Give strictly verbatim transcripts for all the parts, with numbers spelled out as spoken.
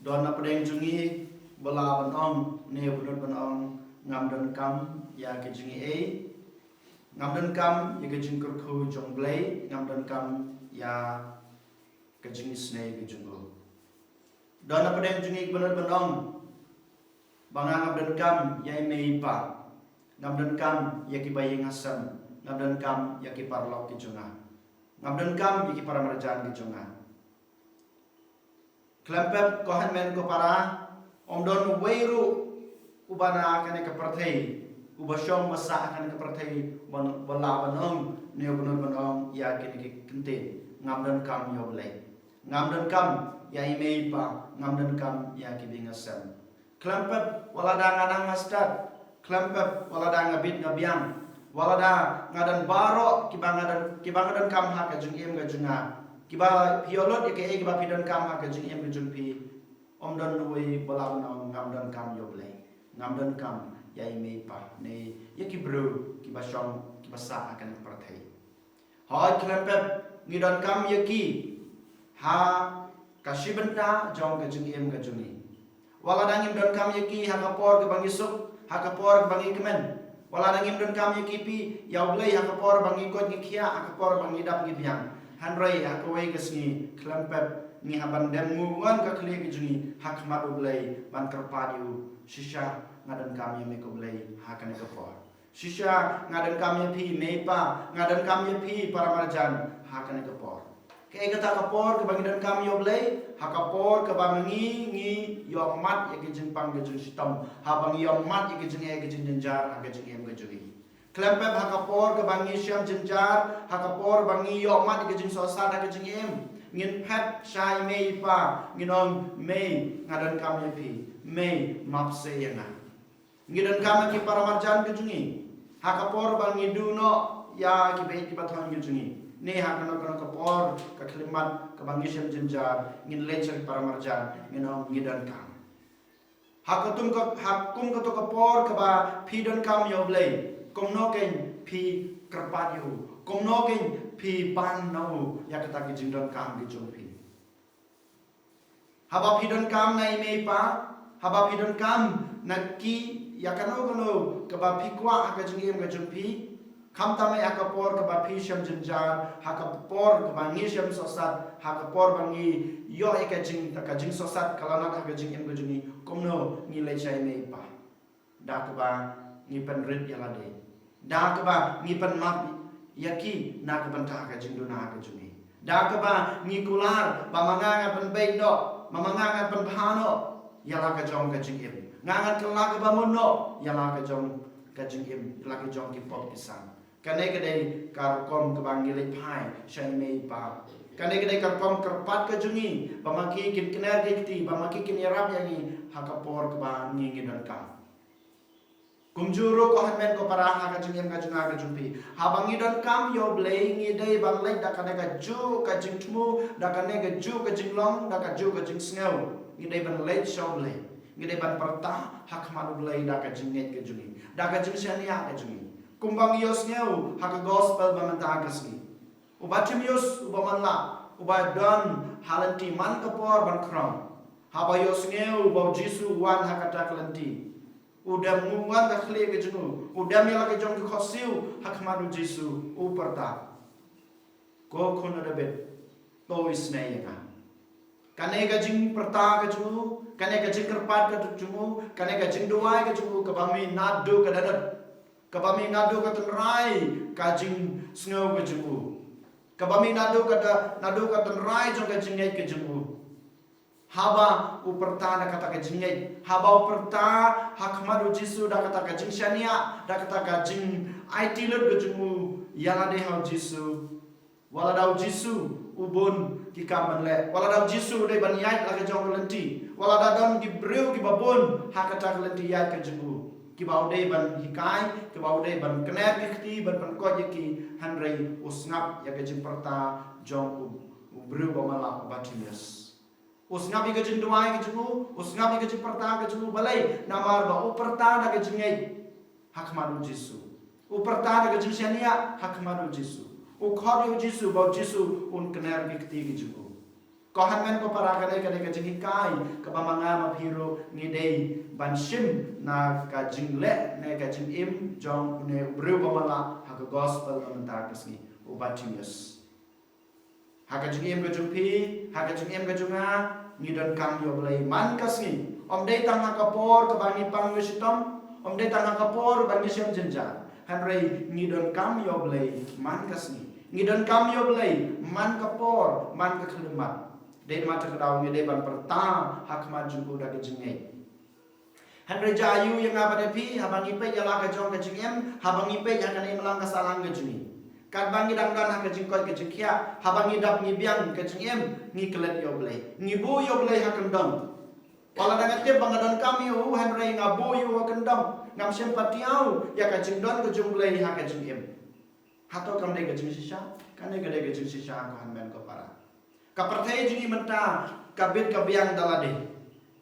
Don na pdeng jong ngi ba lah ban ong, ne ba nud ban ong, ngam donkam ïa ka jingïeit, ngam donkam ïa ka jingkyrkhu jong U Blei, ngam donkam ïa ka jingisynei ka jong u. Don na pdeng jong ngi ba nud ban ong ba nga ngam donkam ïa i mei i pa, ngam donkam ïa ki ba ïing ha sem, ngam donkam ïa ki paralok ki jong nga, ngam donkam ïa ki paramarjan ki jong nga. Khlem pep ko hynmen ko para, ym don uwei ruh uba na kane ka pyrthei, uba shong ba sah ha kane ka pyrthei, uba, uba lah ban ong, ne uba nud ban ong ïa kine ki kyntien, ngam donkam ïa U Blei, ngam donkam ïa i mei i pa, ngam donkam ïa ki ba ïing ha sem. Khlem pep wat lada nga nang ha stet, khlem pep wat lada nga bit nga biang, wat lada nga don baroh kiba nga don, kiba nga donkam ha ka jingim ka jong nga, kiba phi ïoh lut ïa kaei kaba phi donkam ha ka jingim ka jong phi, ym don uwei ba lah ban ong ngam donkam ïa U Blei, ngam donkam ïa i mei i pa, ne ïa ki briew kiba shong kiba sah ha kane ka pyrthei. Hooid, khlem pep ngi donkam ïa ki ha ka shi bynta jong ka jingim ka jong ngi. Wat lada ngim donkam ïa ki ha ka por kaba ngi suk, ha ka por kaba ngi kmen, wat lada ngim donkam ïa ki phi, ïa U Blei, ha ka por ba ngi koit ngi khiah, ha ka por ba ngi dap ngi biang, hynrei ha kawei ka sngi khlem pep ngi hap ban dem nguh ngon ka khlieh ka jong ngi ha khmat U Blei ban kyrpad ïa u, shisha nga donkam ïa me ko Blei ha kane ka por. Shisha nga donkam ïa phi mei pa, nga donkam ïa phi paramarjan ha kane ka por. Kaei kata ka por kaba ngi donkam ïa U Blei? Ha ka por kaba ngi, ngi ïoh mad ïa ka jingpang ka jingshitom, haba ngi ïoh mad ïa ka jingeh ka jingjynjar ha ka jingim ka jong ngi. Khlem pep ha ka por kaba ngi shem jynjar, ha ka por ba ngi ïoh mad ïa ka jingsohsat ha ka jingim, ngin phet sha i mei i pa, ngin ong, mei, nga donkam ïa phi, mei, map se ïa nga. Ngi donkam ïa ki paramarjan ki jong ngi ha ka por ba ngi duh noh ïa ki beit ki bathoh ki jong ngi, ne ha kano kano ka por ka khyllipmat kaba ngi shem jynjar, ngin leit sha ki paramarjan, ngin ong ngi donkam. Ha katum ka, ha kum kato ka por kaba phi donkam ïa U Blei, kumno kein phi kyrpad ïa u, kumno kein phi pan na u ïa kata ki jingdonkam ki jong phi. Haba phi donkam na i mei i pa, haba phi donkam na ki ïa kano kano kaba phi kwah ha ka jingim ka jong phi, khamtam eh ha ka por kaba phi shem jynjar, ha ka por kaba ngi shem sohsat, ha ka por ba ngi ïoh ïa ka jing, ka jingsohsat ka lanot ha ka jingim ka jong ngi, kumno ngi leit sha i mei i pa? Da kaba ngi pynrit ïa lade, da kaba ngi pynmap ïa ki na ka bynta ka jingduna ka jong ngi, da kaba ngi kular ba ma nga ngan pynbeit noh, ma, ma nga ngan pynbha noh ïa la ka jong ka jingim, nga ngan kylla kaba mut noh ïa la ka jong ka jingim, ïa la ka jong ki pop ki san. Kane ka dei ka rukom kaba ngi leit phai sha i mei i pa. Kane ka dei ka rukom kyrpad ka jong ngi ba ma ki kin kner ki kti, ba ma ki kin ïarap ïa ngi ha ka por kaba ngi, ngi donkam. Kumjuh ruh ko hynmen ko para, ha ka jingim ka jong nga ka jong phi, haba ngi donkam ïa U Blei ngi dei ban leit da kane kajuh ka jingthmu, da kane kajuh ka jinglong, da kajuh ka jingsngew. Ngi dei ban leit sha U Blei, ngi dei ban pyrta ha khmat U Blei da ka jingngeit ka jong ngi, da ka jingshaniah ka jong ngi. Kumba ngi ïohsngew ha ka gospel ba mynta ka sngi, u Bartimeus uba man lah, uba don ha lynti man ka por ban khrong, haba ïohsngew ba U Jisu u wan ha kata ka lynti, u dem nguh ngon ka khlieh ka jong u, u dem ïa la ka jong ka khohsiew ha khmat U Jisu, u pyrta, Ko khun u Dabid, to isynei ïa nga. Kane ka jingpyrta ka jong u, kane ka jingkyrpad ka jong u, kane ka jingduwai ka jong u, kaba mih naduh ka dohnud, kaba mih naduh ka tynrai ka jingsngew ka jong u, kaba mih naduh ka da, naduh ka tynrai jong ka jingngeit ka jong u. Haba u pyrta da kata ka jingngeit, haba u pyrta ha khmat U Jisu da kata ka jingshaniah, da kata ka jingaiti lut ka jong u ïa lade ha U Jisu, wat lada U Jisu u bun ki kam ban leh, wat lada U Jisu u dei ban ïaid la ka jong ka lynti, wat lada don ki briew kiba bun ha kata ka lynti ïaid ka jong u, kiba u dei ban hikai, kiba u dei ban kner ki kti, ban pynkoit ïa ki, hynrei u sngap ïa ka jingpyrta jong u, u briew ba man lah, u Bartimeus. U sngap ïa ka jingduwai ka jong u, u sngap ïa ka jingpyrta ka jong u. Balei? Namar ba u pyrta da ka jingngeit ha khmat U Jisu, u pyrta da ka jingshaniah ha khmat U Jisu, u khot ïa U Jisu ba U Jisu un kner ki kti ka jong u. Ko hynmen ko para, kane ka dei ka jinghikai kaba ma nga ma phi ruh ngi dei ban shim na ka jingleh ne ka jingim jong une u briew ba ma lah ha ka gospel ka mynta ka sngi, u Bartimaeus. Ha ka jingim ka jong phi, ha ka jingim ka jong nga, ngi donkam ïa U Blei man ka sngi. Ym dei tang ha ka por kaba ngi pang ngi shitom, ym dei tang ha ka por ba ngi shem jynjar. Hynrei ngi donkam ïa U Blei man ka sngi. Ngi donkam ïa U Blei man ka por, man ka khyllipmat. Dei namar kata ka daw ngi dei ban pyrta ha khmat jong u da ka jingngeit. Hynrei jia aiu ïa nga bad ïa phi, haba ngi peit ïa la ka jong ka jingim, haba ngi peit ïa kane imlang ka sahlang ka jong ngi. Katba ngi dang don ha ka jingkoit ka jingkhiah, haba ngi dap ngi biang ka jingim, ngi klet ïa U Blei. Ngi buh ïa U Blei ha kyndong. Wat la dang nga tip ba nga donkam ïa u, hynrei nga buh ïa u ha kyndong. Ngam shym pat ïa u, ïa ka jingdon ka jong U Blei ha ka jingim. Hato kam dei ka jingshisha? Kane ka dei ka jingshisha ko hynmen ko para. Ka pyrthei jong ngi mynta ka bit ka biang da lade.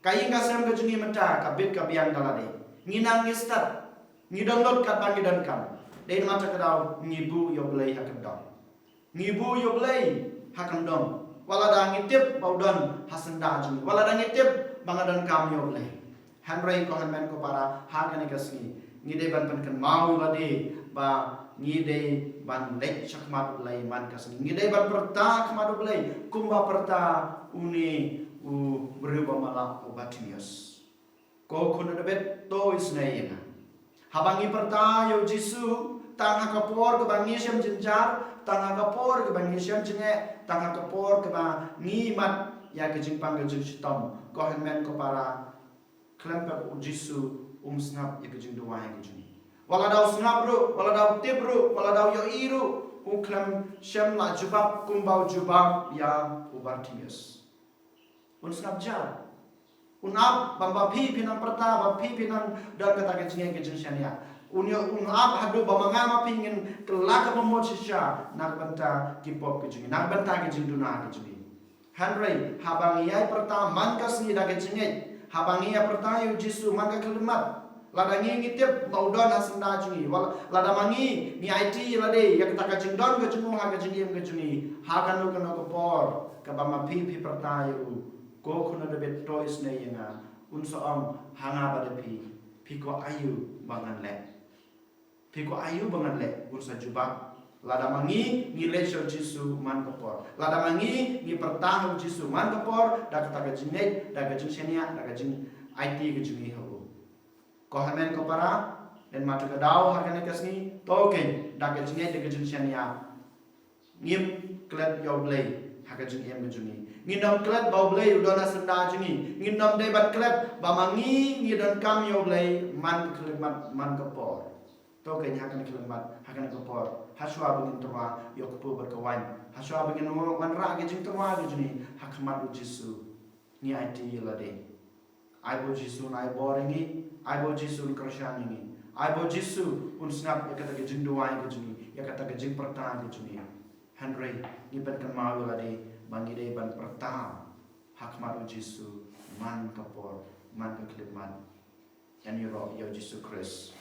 Ka ïing ka sem ka jong ngi mynta ka bit ka biang da lade. Ngi nang ngi stad. Ngi don lut katba ngi donkam. Dei namar kata ka daw ngi buh ïa U Blei ha kyndong. Ngi buh ïa U Blei ha kyndong. Wat la dang ngi tip ba u don ha syndah jong ngi. Wat la dang ngi tip ba nga donkam ïa U Blei. Hynrei ko hynmen ko para, ha kane ka sngi ngi dei ban pynkynmaw ïa lade ba ngi dei ban leit sha khmat U Blei man ka sngi. Ngi dei ban pyrta ha khmat U Blei kumba pyrta une u briew ba ma lah, u Bartimaeus. Ko khun u Dabid, to isynei ïa nga. Haba ngi pyrta ïa u Jisu tang ha ka por kaba ngi shem jynjar, tang ha ka por kaba ngi shem jingeh, tang ha ka por kaba ngi mad ïa ka jingpang ka jingshitom, ko hynmen ko para, khlem pep u Jisu um sngap ïa ka jingduwai ka jong ngi. Wat la da u sngap ruh, wat la da u tip ruh, wat la da u ïohi ruh, u khlem shym la jubab kumba u jubab ïa u Bartimaeus. Un sngap jar. Un ap ba, ba phi phi nang pyrta, ba phi phi nang don kata ka jingngeit ka jingshaniah. Un ïoh, un ap haduh ba ma nga ma phi ngin kylla ka bamut shisha na ka bynta ki pop ka jong ngi, na ka bynta ka jingduna ka jong ngi. Hynrei haba ngi ïai pyrta man ka sngi da ka jingngeit, haba ngi ïai pyrta ïa u Jisu man ka khyllipmat, lada ngi ngi tip ba u don ha syndah jong ngi, wat la, lada ma ngi ngi aiti ïa lade ïa kata ka jingdon ka jong u ha ka jingim ka jong ngi, ha kano kano ka por kaba ma phi phi pyrta ïa u, ko khun u Dabid, to isynei ïa nga, un sa ong ha nga bad ïa phi, phi kwah aiu ba ngan leh? Phi kwah aiu ba ngan leh? Un sa jubab. Lada ma ngi ngi leit sha u Jisu man ka por, lada ma ngi ngi pyrta ha u Jisu man ka por da kata ka jingngeit, da ka jingshaniah, da ka jingaiti ka jong ngi ha u. Ko hynmen ko para, dei namar kata ka daw ha kane ka sngi, to keiñ da ka jingngeit, da ka jingshaniah ngim klet ïa u Blei ha ka jingim ka jong ngi. Ngin ym klet ba u Blei u don ha syndah jong ngi. Ngin ym dei ban klet ba ma ngi ngi donkam ïa u Blei man ka khyllipmat, man ka por. To keiñ ha kane ka khyllipmat, ha kane ka por, ha shuwa ba ngin tyrwa ïa u kpu bad ka waiñ, ha shuwa ba ngin wanrah ka jingtyrwa ka jong ngi ha khmat u Jisu, ngi aiti ïa lade. Ai ba u Jisu un ai bor ïa ngi, ai ba u Jisu un kyrshan ïa ngi, ai ba u Jisu un sngap ïa kata ka jingduwai ka jong ngi, ïa kata ka jingpyrta ka jong ngi. Hynrei ngi pynkynmaw ïa lade ba ngi dei ban pyrta ha khmat u Jisu man ka por, man ka khyllipmat. Ngan ïaroh ïa u Jisu Khrist.